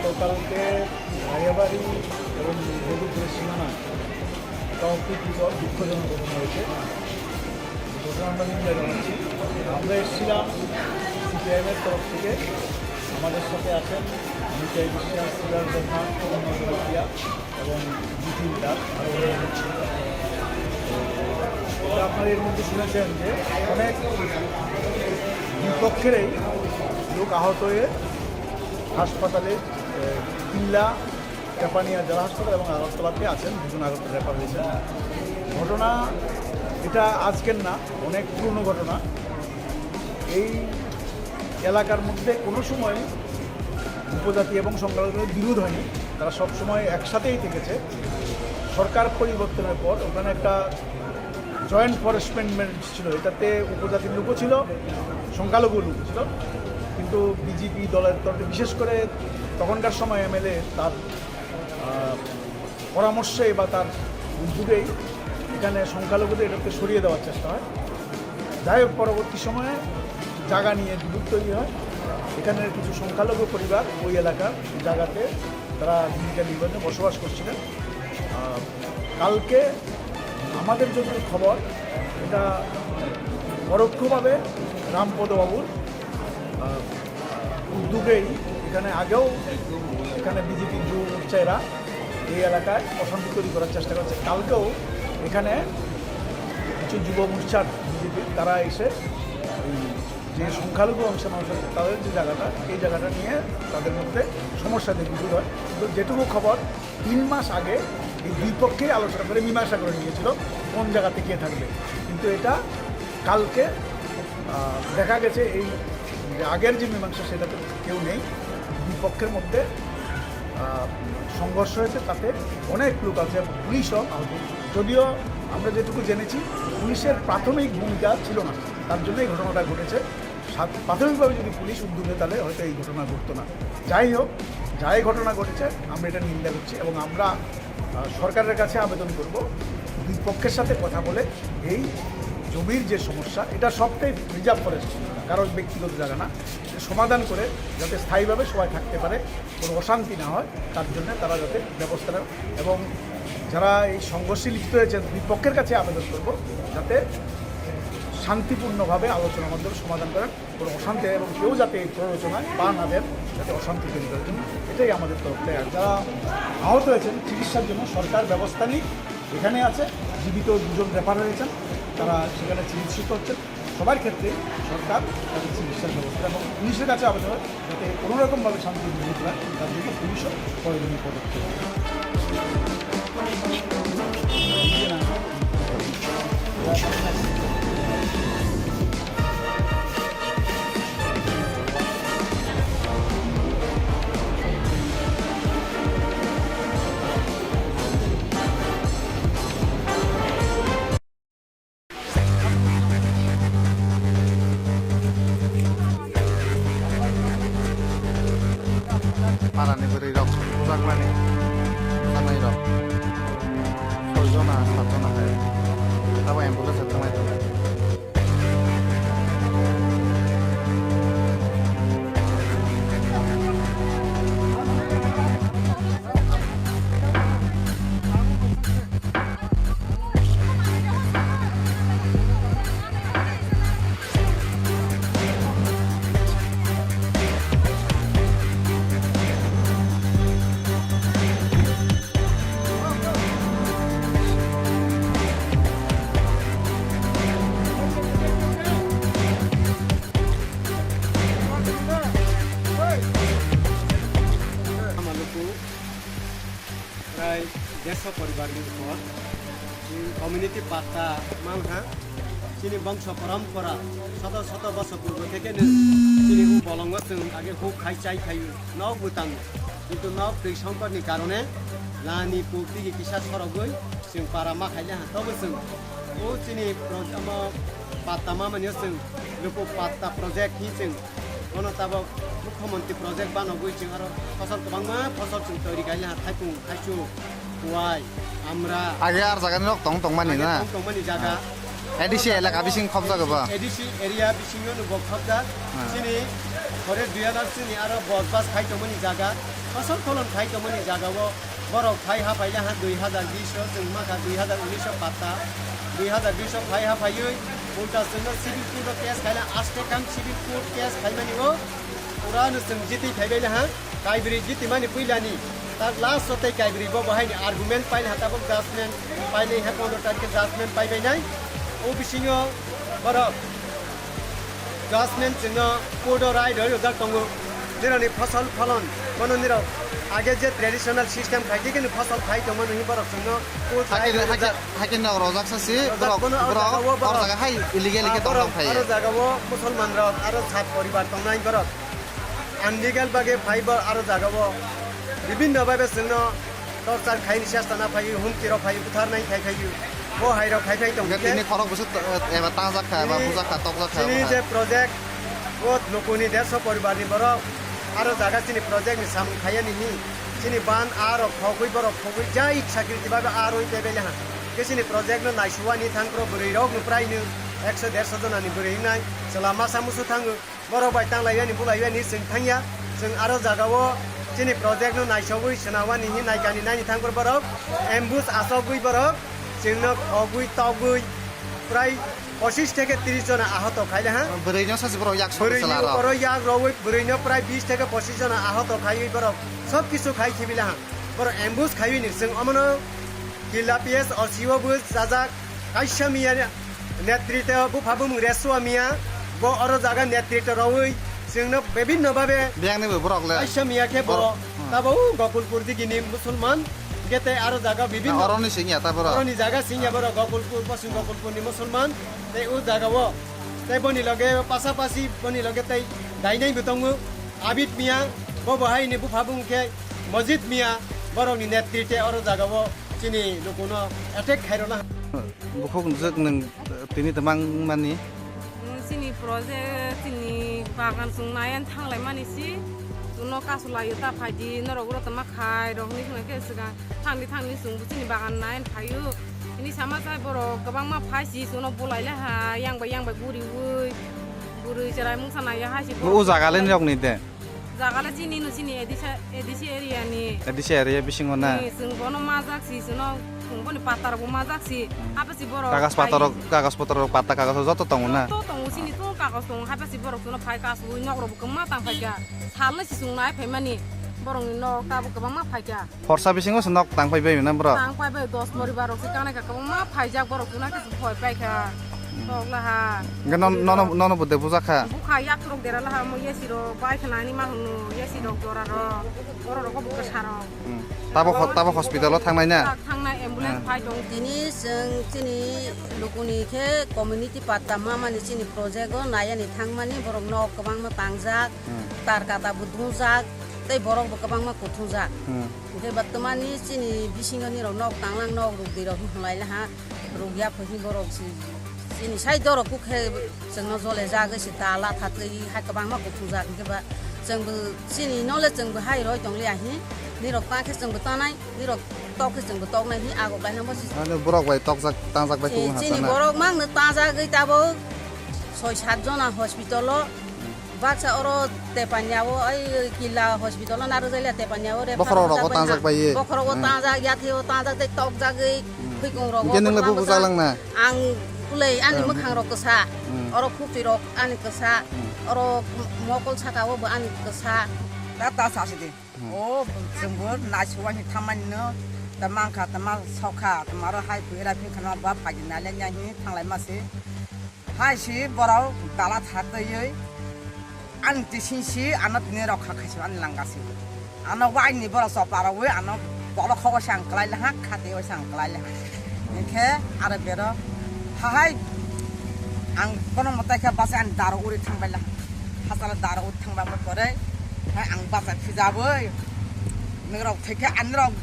গতকালকে রায়াবাড়ি এবং মধুপুরের সীমানায় একটা অপ্রীতিকর, দুঃখজনক ঘটনা হয়েছে। ঘটনা আমরা নিন্দা জানাচ্ছি। আমরা এসেছিলাম সিপিআইএম এর তরফ থেকে। আমাদের সাথে আছেন নিতাই বিশ্বাস, সিরাজ দেবনাথ, অরুণ জমাতিয়া এবং জিতিন দাস, আরও অনেক লোক ছিল। তো আপনারা এর মধ্যে শুনেছেন যে অনেক দুই পক্ষেরই লোক আহত হয়ে হাসপাতালে, এ, কিল্লা, জাপানিয়া জেলা হাসপাতাল এবং আগরতলাতে আছেন, দুজন আগরতলা রেফার হয়েছেন। ঘটনা এটা আজকের না, অনেক পুরনো ঘটনা। এই এলাকার মধ্যে কোনো সময় উপজাতি এবং সংখ্যালঘুদের বিরোধ হয়নি, তারা সবসময় একসাথেই থেকেছে। সরকার পরিবর্তনের পর ওখানে একটা জয়েন্ট ফরেস্ট ম্যানেজমেন্ট ছিল, এটাতে উপজাতির লোকও ছিল, সংখ্যালঘু লোকও ছিল। কিন্তু বিজেপি দলের তরফে, বিশেষ করে তখনকার সময় এমএলএ তার আহ, পরামর্শে বা তার উদ্যোগেই এখানে সংখ্যালঘুদের এটা থেকে সরিয়ে দেওয়ার চেষ্টা হয়। যাই হোক, পরবর্তী সময়ে জায়গা নিয়ে বিভেদ তৈরি হয়। এখানের কিছু সংখ্যালঘু পরিবার ওই এলাকার জায়গাতে তারা জীবিকা নির্বাহে বসবাস করছিলেন। আহ, কালকে আমাদের যতটুকু খবর, এটা পরোক্ষভাবে রামপদ বাবুর, আহ, উদ্যোগেই এখানে আগেও এখানে বিজেপি যুব মোর্চা এরা এই এলাকায় অশান্তি তৈরি করার চেষ্টা করছে। কালকেও এখানে কিছু যুব মোর্চার বিজেপি তারা এসে এই যে সংখ্যালঘু অংশের মানুষ আছে তাদের যে জায়গাটা, এই জায়গাটা নিয়ে তাদের মধ্যে সমস্যা তৈরি হয়। কিন্তু যেটুকু খবর, তিন মাস আগে এই দুই পক্ষেই আলোচনা করে মীমাংসা করে নিয়েছিল কোন জায়গাতে কে থাকবে। কিন্তু এটা কালকে, আহ, দেখা গেছে এই যে আগের যে মীমাংসা, সেটাতে কেউ নেই। দুই পক্ষের মধ্যে, আহ, সংঘর্ষ হয়েছে, তাতে অনেক লোক আছে, পুলিশও আহত। যদিও আমরা যেটুকু জেনেছি, পুলিশের প্রাথমিক ভূমিকা ছিল না, তার জন্য এই ঘটনাটা ঘটেছে। সাত-, প্রাথমিকভাবে যদি পুলিশ উদ্যোগে, তাহলে হয়তো এই ঘটনা ঘটতো না। যাই হোক, যাই ঘটনা ঘটেছে, আমরা এটা নিন্দা করছি এবং আমরা, আহ, সরকারের কাছে আবেদন করব, দুই পক্ষের সাথে কথা বলে এই জমির যে সমস্যা, এটা সবটাই রিজার্ভ ফরেস্ট, কারোর ব্যক্তিগত জায়গা না, এটা সমাধান করে যাতে স্থায়ীভাবে সবাই থাকতে পারে, কোনো অশান্তি না হয়, তার জন্য তারা যাতে ব্যবস্থা নেন। এবং যারা এই সংঘর্ষে লিপ্ত হয়েছেন, দুই পক্ষের কাছে আবেদন করব, যাতে শান্তিপূর্ণভাবে আলোচনার মাধ্যমে সমাধান করেন। কোনো অশান্তি এবং কেউ যাতে এই প্ররোচনায় পা না দেন, যাতে অশান্তি তৈরি করার জন্য, এটাই আমাদের তরফ থেকে। আর যারা আহত হয়েছেন, চিকিৎসার জন্য সরকার ব্যবস্থা নিক। এখানে আছে, জীবিত দুজন রেফার হয়েছেন, তারা সেখানে চিকিৎসিত হচ্ছেন। সবার ক্ষেত্রে সরকার তাদের চিকিৎসার ব্যবস্থা এবং পুলিশের কাছে আবেদন হয়, যাতে কোনো রকমভাবে শান্তি বিঘ্নিত হয়, তার জন্য পুলিশও প্রয়োজনীয় পদক্ষেপ নেয়। Parani bwrwi rok bujakmani, bujaknai rok soi jona, sat jona hai, abo ambulance o thanglaijak. Prai derso poribar ni upor, chini community patta mangha, chini bongso porompora, soto soto bosor purbo theke no chini u bolongo chwng age huk khai chai khai nok bwtang, kintu nok twi songkor ni karone lani puk tigi kisa sorogwi chwng para ma khaile ha, tobo chwng o chini pro-, omo patta ma mani o chwng luku patta project hi chwng Bono tabok Mukhyamantri project banogwi chwng aro phosol kwbangma phosol chwng toiri khaile ha, thaipung, thaichuk, kuwai, amra. Age ar jaga ni nok tong tongmani na? Tong tongmani jaga. A D C elaka bising khobjak ba? A D C area bisingo no bo khobjak. Ah. Chini forest dui hajar chini aro bos bas khai tongmani jaga, phosol pholon khai tongmani jaga o. Borok phai ha phaile ha dui hajar bish o chwng ma kha dui hajar unis o patta, dui hajar bish o phai ha phaiwi ulta chwngno civil court o case khaina, aste kam civil court case khaimani o pura no chwng jiti phaibai le ha, kaibrwi jiti mani puilani, tak last o tei kaibrwi bo bo haini argument paile ha tabuk judgment paile ha pondro tarikh judgment paibai nai, o bisingo borok Judgment chwngno court o rai roi rwjak tongo. Nirokni phosol pholon, bono nirok age je traditional system khai khe khe phosol khai tongmani hwnwi borok chwngno court rai Hakhe, roi hakhe, rwjak. Hakhe nok rojak sa si, Rojak borok, bono o borok, jaga o borok. Borok jaga hai illegal khe Ah, tong borok, tong khai. Aro jaga o Musulman rok, aro sat poribar tongnai borok. Unlegal bagwi phai bo aro jaga o bibhinno bhabe chwngno torchar khaini chesta na phaiwi, humki rok phaiwi, butharnai khai phaiwi, bo hai rok khai phai tong Hingke khe tini khorok bwswk to-, eba tangjak kha, eba chini, bujak kha, tokjak kha, chini omo hai. Je project, Kot lukuni derso poribarni borok aro jaga chini project ni samung khaiyani hi. Chini ban arok khogwi borok khogwi jai sakriti babe aroi tebele ha. Ke chini project no naisuwani thangkro bwrwi rok no prai no ekso derso jona ni bwrwi wngnai. Chwla masa musu thango. Borok bai tang laiyani bulaiwani chwng thangya. Chwng aro jaga o chini project no naisogwi swnawani hi naikani naini thangkro borok ambush asogwi borok chwngno khogwi togwi prai pochis theke tris jona ahot khaile ha. Bwrwino sachi borok yak sogwi Bwrwini chwla rok. Oro yak rogwi bwrwino prai bis theke pochis jona ahot khaiwi borok sob kisu khai khibila ha. Borok ambush khaiwi ni chwng omono killa P S O C o bo chajak kaisa miya netrito bupha bumung resua miya bo oro jaga netrito rogwi chwngno bibinno babe Biyangni bo borok le. Kaisa miya khe bo Borok, hmm. Tabo Gokulpur digini musulman gete aro jaga bibinno. Na oroni singya ta borok. Oroni jaga singya borok Gokulpur, Poschim Gokulpurni musulman. Tei o jaga o, tei boni loge pasapasi boni loge tei dainai bo tongo, Abid Miya, bo bo haini bupha bung khe Mojid Miya, borokni netrite oro jaga o chini lukuno attack khairona. Bukhuk nwng tini twmang mani. Chini project, chini bagan chwng naiyan thanglai mani si, chwngno kasu laio ta phaidi, norok uro tongma khai rok hinwi khwna khe swkang. Thangni thangni chwngbo chini bagan naina phaio. Hini sama chai borok kwbangma phai si chwngno bulai le ha, yang bai yang bai guriui. Bwrwi chwrai mungsa naiya hai si O borok jaga le kwbangma nirok ni de? Jaga le chini no chini A D C, A D C area ni. A D C area bisingo na? Ni chwng bono majak si chwngno chwng boni pata rok bo majak si. Hmm. Hapa si borok Kagas phai pata rok, kagas pata rok pata kagas joto tongo na? Joto tongo chini to kagas tongo hapa si borok chwngno phai kasu nok rok bo kwbangma tang phai kha. Sal no si chwng nai phai mani borok ni nok ta bo kwbangma phai kha. Horsa bisingo se nok tang pai bai na bro? Tang pai bai dos poribar rok se kanai ka kwbangma phaijak borok tuna khe se phoi pai kha. Tok la ha. Hwnkhe non-, nono, nono bo de bujak kha? Bukha yak rok dera la ha mo yesi rok bai khna ni ma hwno yesi rok jora rok. Borok rok bo kwsa rok. Hmm. Tabo ho-, tabo hospital o thangnai na? Tak thangnai ambulance Hmm. phai tong. Tini chwng chini lukuni khe community patta ma mani chini project o nai ani thang mani borok nok kwbangma tangjak, Hmm. tar kata bo dungjak, tei borok bo kwbangma kuthungjak. Hmm. Hwnkhe ba twmani chini bisingo nirok nok tanglang nok rwk di rok hinlai laha, rwk ya pho hi borok si chini sai dorok kuk khe chwngno jole jagwi se da latha twi hai kwbangma kuthungjak hwnkhe ba chwngbo chini nole chwngbo hai roi tong liya hi nirok ta khe chwngbo tanai nirok tok khe chwngbo toknai hi agok laina bo si. Ano borok bai tokjak tangjak bai Chi-, kubun chini hatana. Borok mangno tangjagwi tabok soi sat jona hospital o. Baksa oro Tepanya o, ai, Killa hospital o narwk jai le Tepanya o refer Bokhorok rogo wngjak tangjak bai ye. Bokhorok o Hmm. tangjak, yathai o tangjak, tei tokjagwi Hmm. Hwikung rogo Hwnkhe nwng le bwtharma bo bwsa. Jalangna? Ang kulei ani Hmm. mwkhang rok kwsa, Hmm. Oro khukchwi rok ani kwsa, Hmm. Oro mokol saka o bo ani kwsa. Ta ta sa sidi. Hmm. O chwngbo naisugwi thammani no, ta mankha, ta ma sokha, ta maro hai phi era phi khana ba phagi nalenya hi thanglai ma se. Hai si borok dala tha twiwi ani tising si ano tini rokha khaisi ani langa si. Ano waini borok chopla rogwi ano bolok hogo se ang kwlai laha, khati o se ang kwlai laha. Hinkhe aro bero hahai ang kono mwtai khe bachai ani daro uri thangbai laha. Hachalo daro uri thangbai pore hai ang bachai phijabwi nwrok thwikhe ani rok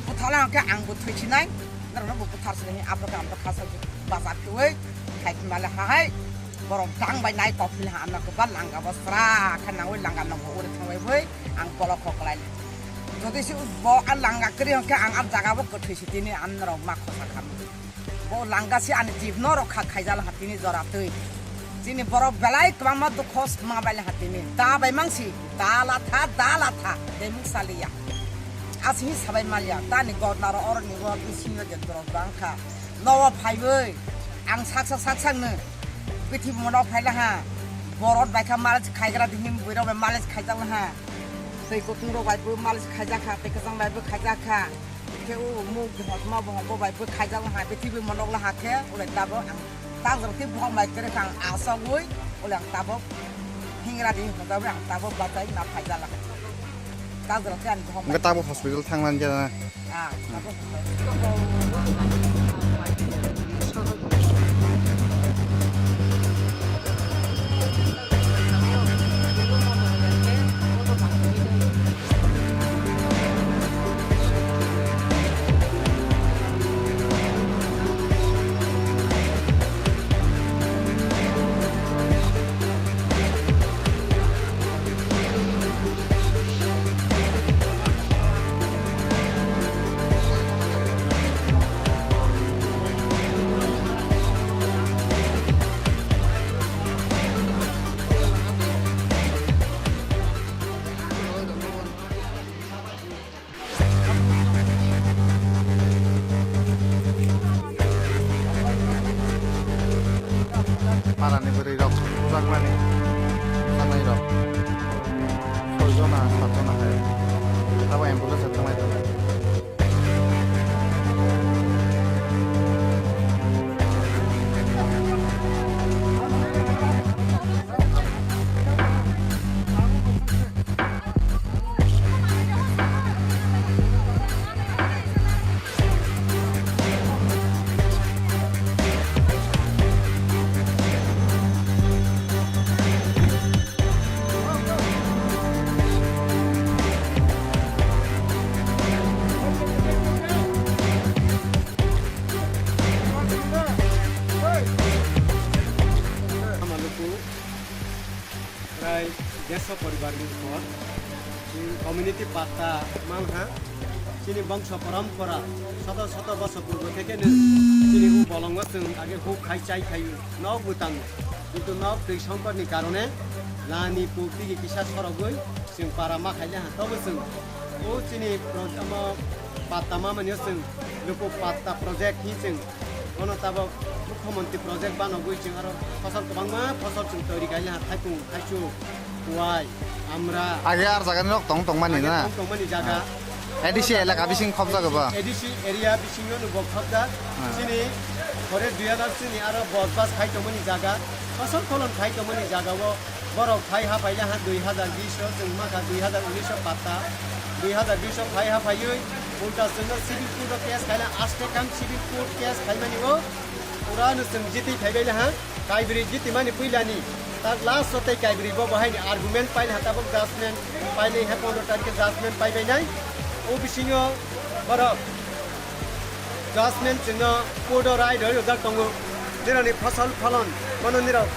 buthala khe ang bo thwisinai, norokno bo butharsinai, aphuru khe ang bo khasai bacha phiwi khai phimale hahai borok dang bai nai kok phila ano kwbang langa bo sra khe nangwi langa nokbo uri thangbai bwi ang bolok kok lai. Jodi se bo a langa kwrwi hwnkhe ang a jaga bo kwthwi si tini ang norok ma khosa kha. Bo langa se ani jib no rok kha khaijal ha tini jora twi. Chini borok belai kwbangma dukho ma bai ha tini. Da bai mang si, da la tha, da la tha, de mung saliya. Asing sabai maliya, tani godna ro oroni ro bisingo je dorok bang kha. Nogo phaiwi ang saksa saksa no bithi monok phai laha. Borok bai kha malis khaigra dini bwrok bai malis khaijak laha. Tei kutung rok bai bo malis khaijak kha, tei kwchang bai bo khaijak kha. Khe o muk hotma bo bo bai bo khaijak laha, bithi bo monok laha khe ulai tabok ang tang jang khe bohok bai kwrwi kha ang asogwi ulai ang tabok hingra di hotma bai ang tabok bachai ma khaijak laha. Tang jang khe ang bohok bai. Hwnkhe tabok hospital thangna hwnkhe na? Arani bwrwi rok jakmani sanai rok soi jona sat jona hai abo ambulance tanglai tongo. Prai dersho poribar ni upor chini community patta mangha. Chini bongso parampara soto soto bosor purbo theke no chini u bolongo chwng age huk khai chai khai nok bwtang, kintu nok twi songkor ni karone lani puk tigi kisa sorogwi chwng para ma khai le ha. Tobo chwng o chini pro-, omo patta ma mani o chwng luku patta project hi chwng Bono tabok Mukhyamantri project banogwi chwng aro phosol kwbangma phosol chwng toiri khaile ha, thaipung, thaichuk, kuwai, amra. Age ar jagani rok tong tongmani na? Tong tongmani jaga. A D C elaka bising khobjak ba? A D C area bisingo no bo khobjak. Ah. Chini forest dui hazar chini aro bos bas khai tongmani jaga, phosol pholon khai tongmani jaga o. Borok phai ha phaile ha dui hazar bish o chwng ma kha dui hazar unis o patta, dui hazar bish o phai ha phaiwi ulta chwngno civil court o case khaile, aste kam civil court case khaimani o pura no chwng jiti phaibaile ha, kaibrwi jiti mani puilani tak last o tei kaibrwi bo bo haini argument paile ha tabuk judgment paile ha pondro tarikhe judgment paibainai o bisingo borok. Judgment chwngno court o rai rwi rwjak tongo. Nirokni phosol pholon, bono nirok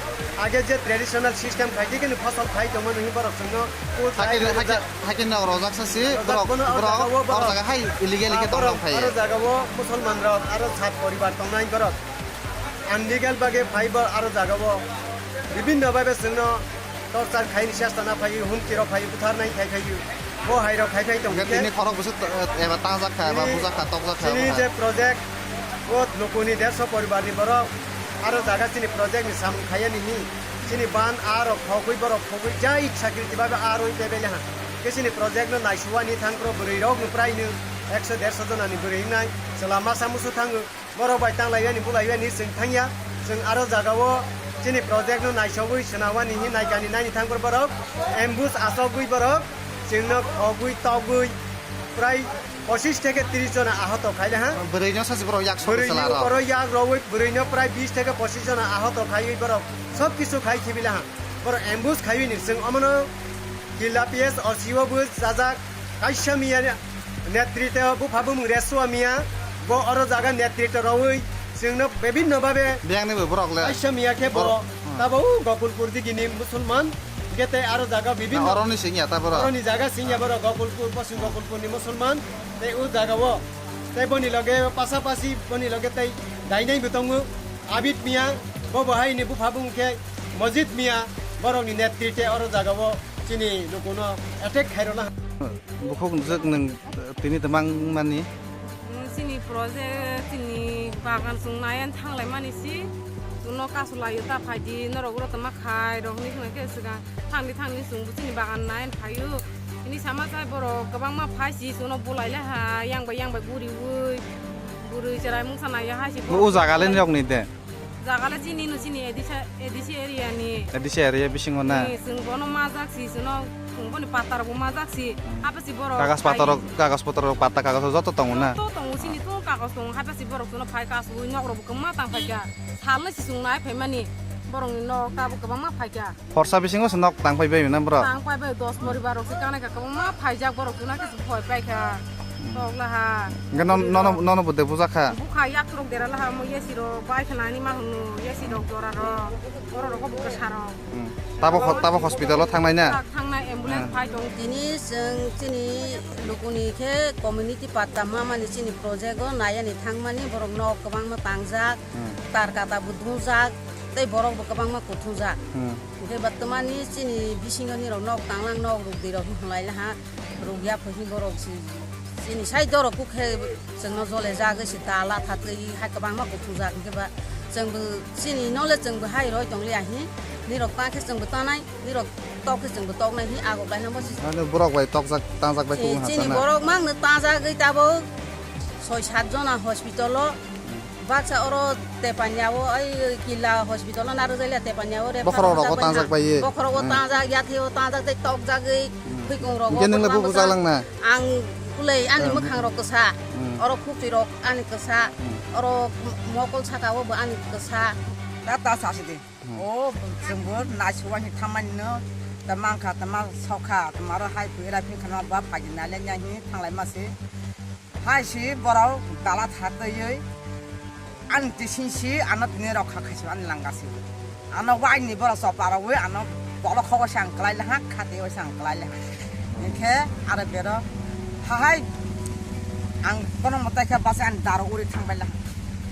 age je traditional system khai khe phosol khai tongmani hwnwi borok chwngno court rai Hakhe, rwi hakhe, rwjak. Hakhe nok rojak sa si, Rojak borok, bono o borok, jaga o o borok. Jaga hai illegal Ah, khe borok tongthok khai. Aro jaga o Musulman rok, aro sat poribar tongnai borok. Unlegal bagwi phai bo aro jaga o. Bibhinno bhabe chwngno Torchar khaini chesta na phaio, humki rok phaio, buthar nai khai phaio. Bo hai rok khai phai tong Hwnkhe khe. Tini khorok bwswk to-, eba tangjak kha, eba Tini bujak kha, tokjak kha, chini eba je hai. Project, o lukuni dersho poribar ni borok, aro jaga chini project ni samung khaya ni hi, chini ban a rok khogwi borok khogwi ja ichha kriti babe a roi bebele ha. Khe chini project no naisuwani thang pro bwrwi rok no prai no ekso dersho jona ni bwrwi wngnai, chwla masa musu thango. Borok bai tang laiyani, bu laiyani, chwng thangya. Chwng aro jaga o chini project no naisogwi swnamani hin naikani naini thang borok ambush asogwi borok chwngno khogwi togwi prai pochish theke trish jona ahoto khaile ha. Bwrwi no sachi borok yak sogwi Bwrwi sala ni rok. Oro yak rogwi bwrwi no prai bish theke pochish jona ahoto khaiwi borok sob kisu khai thibila ha. Borok ambush khaiwi ni chwng omono Killa P S O C o bo chajak kaisa miya. Netrite o bupha bumung Resua miya, bo oro jaga netrite rowi chwngno bibhinno babe Biyang ni bo borok le. Kaisa miya khe bo Borok, hmm. Tabo u Gokulpur digini Musulman, hwnkhe tei aro jaga bibhinno Na, oroni sing ya ta borok. Oroni jaga sing ya borok Gokulpur, Poschim Gokulpur ni Musulman, tei u jaga o tei boni loge pasapasi boni loge tei dainai bo tongo Abid miya, bo bo hai ni bupha bumung khe Mojid miya, borok ni netrite oro jaga o chini lukuno attack khairona. Bukhuk nwng tini twmang mani. Nwng chini project, chini bagan chwng nayan thanglai mani si. Chwngno kasu laio ta phaidi, norok uro tongma khai rok hinwi khna khe swkang thangdi thangdi chwngbo chini bagan nayan phaio. Hini sama chai borok kwbangma phai si chwngno bulai le ha, yang bai yang bai guriwi. Bwrwi chwrai mungsa naiya hai si. O jaga le nirok ni de. Jaga le chini no chini A D C, A D C area ni. A D C area bisingo na? Ni, chwng bono majak si, chwngno, chwng boni patta rok bo majak si. Hmm. Hapha si borok Kagas patta rok, phai. Kagas potor rok, patta kagas rok joto tongo na? Joto tongo, chini tongo kagas tongo, hapha si borok chwngno phai kasugwi nok rok bo kwbangma tang phaikha. Salnwi si chwng nai phaimani, borok ni nok tabuk kwbangma phaikha. Horsa bisingo se nok tang phai bai na borok? Tang phai bai dos poribar rok se kanai ka kwbangma phaijak borok tuna khe se phoi pai kha. Tok la ha. Hwnkhe non-, nono, nono bo de bujak kha? Bukha yak rok dera la ha mo yesi rok bai khna ni ma hwno yesi rok jora rok. Borok rok bo bwsa rok. Hmm. Tabo ho-, tabo hospital o thangnai na? Tak thangnai ambulance Hmm. phai tong. Tini chwng chini lukuni khe community patta ma mani chini project o nayani thangmani borok nok kwbangma tangjak, Hmm. tar kata bo dungjak. Tei borok bo kwbangma kuthungjak. Hmm. Hwnkhe ba twmani chini bisingo nirok nok tanglang nok rwk di rok hinlai laha rwk ya pho hin borok si chini side o rok khe chwngno jole jagwi si ta la thatwi hai kwbangma kuthungjak hwnkhe ba Chwngbo chini nole chwngbo hai roi tongliya hi, nirok ta khe chwngbo tanai, nirok tok khe chwngbo toknai hi agok lainang bo si. Ano borok bai tokjak, tangjak bai Chi-, kubung chini hapjana. Borok mangno tangjagwi tabok soi sat jona hospital o, baksa oro Tepanya o, ai Killa hospital o narwk jailia Tepanya o refer Bokhorok rogo bai tangjak ha. Bai ye. Bokhorok o Hmm. Tangjak, yathai o tangjak tei tokjagwi Hmm. Khwikung rogo Hingke nwngle bwskango bubuchak sa. Langna? Ang ulei ani Hmm. Mwkhang rok kwsa, Hmm. oro khukti rok ani kwsa, Hmm. oro mokol saka o bo ani kwsa. Ta ta sa sidi. Hmm. O chwngbo naisuwa hi thamani no, ta mankha, ta ma sokha, ta maro hai phi era phi khana ba phaji nalenya hi thanglai ma se. Hai si borok dala tha twiwi ani tising si ano tini rok kha khaisi ani langa si. Ano waini borok chopla rogwi ano bolok khogo se ang kwlai laha, khati o se ang kwlai laha. Hinkhe aro bero hahai ang kono mwtai khe bachai ani daro uri thangbai laha.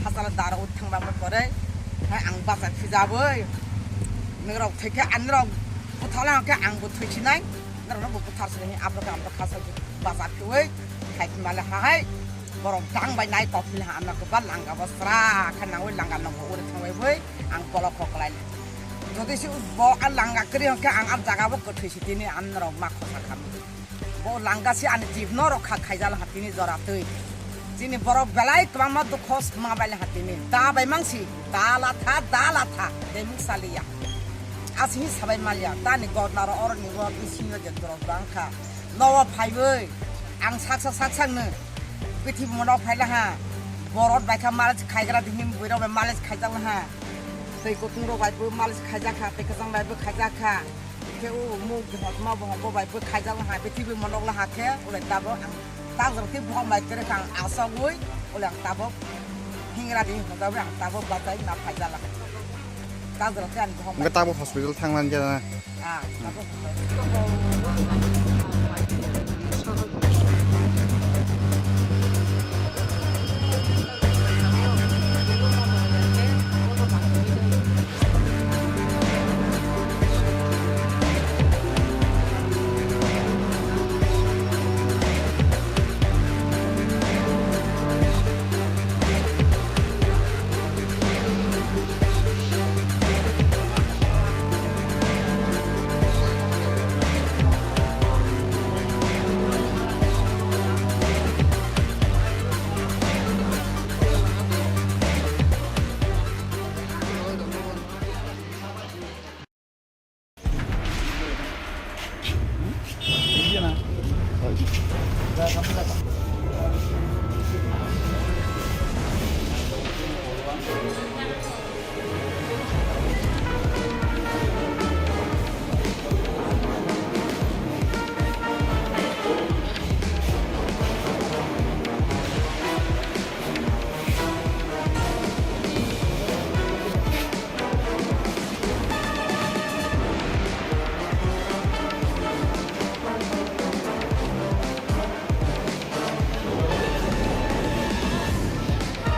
Hachalo daro uri thangbangma pore hai ang bachai phijabwi nwrok thwikhe ani rok buthala hwnkhe ang bo thwisinai, norokno bo butharsinai, aphuru khe ang bo khasai bachai phiwi khai phimale hahai borok dang bai nai tok phila ano kwbang langa bo sra khe nangwi langa nokbo uri thangbai bwi ang bolok kho kwlai. Jodi se bo a langa kwrwi hwnkhe ang a jaga bo kwthwi si tini ani norok ma khosa kha. Bo langa se ani jibno rok kha khaijal ha tini jora twi. Chini borok belai kwbangma dukho ma bai ha tini. Da bai mangsi, da latha, da latha, demuk saliya. Asini sabai maliya, tani godna ro oroni ro bisingo je dorok bang kha. Nowo phaiwi ang saksa saksakno prithibi monok phaila ha. Borok bai kha malis khaigra dihim buirok bai malis khaijak ha. Tei kutung rok bai bo malis khaijak kha, tei kwchang bai bo khaijak kha. Khe o muk bo hotma bo hotma bai bo khaijak ha, prithibi monok la ha khe ulai tabok ang tak jora tei bohok bai kwrwi kha ang asogwi ulai ang tabok hingra di hojagwi ang tabok bachai na phaijala. Tak jora tei ang bohok bai. Hwnkhe tabok hospital thangna hwnkhe na? Ah, tabok.